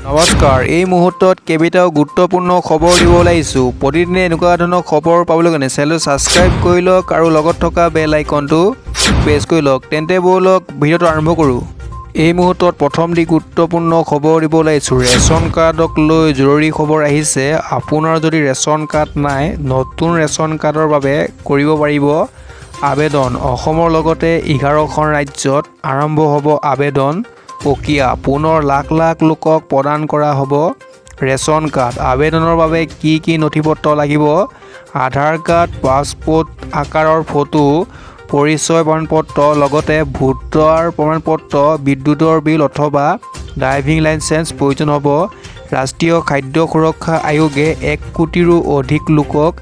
নমস্কাৰ, এই মুহূৰ্তত কেইবাটাও গুৰুত্বপূৰ্ণ খবৰ দিব ওলাইছোঁ। প্ৰতিদিনে এনেকুৱা ধৰণৰ খবৰ পাবলৈ কাৰণে চেনেলটো ছাবস্ক্ৰাইব কৰি লওক আৰু লগত থকা বেল আইকনটো প্ৰেছ কৰি লওক। তেন্তে ব'লক, ভিডিঅ'টো আৰম্ভ কৰোঁ। এই মুহূৰ্তত প্ৰথমটি গুৰুত্বপূৰ্ণ খবৰ দিব ওলাইছোঁ। ৰেচন কাৰ্ডক লৈ জৰুৰী খবৰ আহিছে। আপোনাৰ যদি ৰেচন কাৰ্ড নাই, নতুন ৰেচন কাৰ্ডৰ বাবে কৰিব পাৰিব আবেদন। অসমৰ লগতে 11খন ৰাজ্যত আৰম্ভ হ'ব আবেদন প্ৰক্ৰিয়া। পুনৰ লাখ লাখ লোকক প্ৰদান কৰা হ'ব ৰেচন কাৰ্ড। আবেদনৰ বাবে কি কি নথি পত্ৰ লাগিব? আধাৰ কাৰ্ড, পাছপোৰ্ট আকাৰৰ ফটো, পৰিচয় প্ৰমাণপত্ৰ, লগতে ভোটাৰ প্ৰমাণপত্ৰ, বিদ্যুতৰ বিল অথবা ড্ৰাইভিং লাইচেন্স প্ৰয়োজন হ'ব। ৰাষ্ট্ৰীয় খাদ্য সুৰক্ষা আয়োগে 1 কোটিৰো অধিক লোকক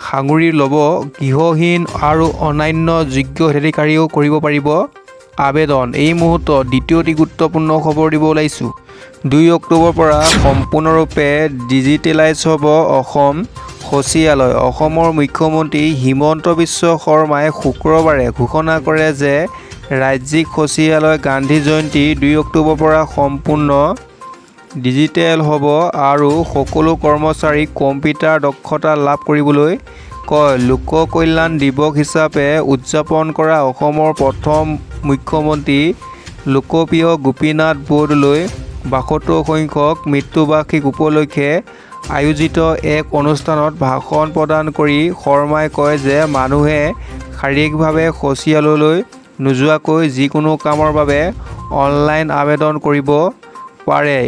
সাঙুৰি ল'ব। গৃহহীন আৰু অন্যান্য যোগ্য হিতাধিকাৰীয়েও কৰিব পাৰিব আবেদন। এই মুহূৰ্তত দ্বিতীয়টি গুৰুত্বপূৰ্ণ খবৰ দিব ওলাইছোঁ। 2 অক্টোবৰৰ পৰা সম্পূৰ্ণৰূপে ডিজিটেলাইজ হ'ব অসম সচিবালয়। অসমৰ মুখ্যমন্ত্ৰী হিমন্ত বিশ্ব শৰ্মাই শুক্ৰবাৰে ঘোষণা কৰে যে ৰাজ্যিক সচিবালয় গান্ধী জয়ন্তী 2 অক্টোবৰৰ পৰা সম্পূৰ্ণ ডিজিটেল হ'ব আৰু সকলো কৰ্মচাৰীক কম্পিউটাৰ দক্ষতা লাভ কৰিবলৈ কয়। লোক কল্যাণ দিৱস হিচাপে উদযাপন কৰা অসমৰ প্ৰথম মুখ্যমন্ত্ৰী লোকপ্ৰিয় গোপীনাথ বৰদলৈৰ 72 সংখ্যক মৃত্যুবাৰ্ষিকী উপলক্ষে আয়োজিত এক অনুষ্ঠানত ভাষণ প্ৰদান কৰি শৰ্মাই কয় যে মানুহে শাৰীৰিকভাৱে সচিবালয়লৈ নোযোৱাকৈ যিকোনো কামৰ বাবে অনলাইন আবেদন কৰিব পাৰে।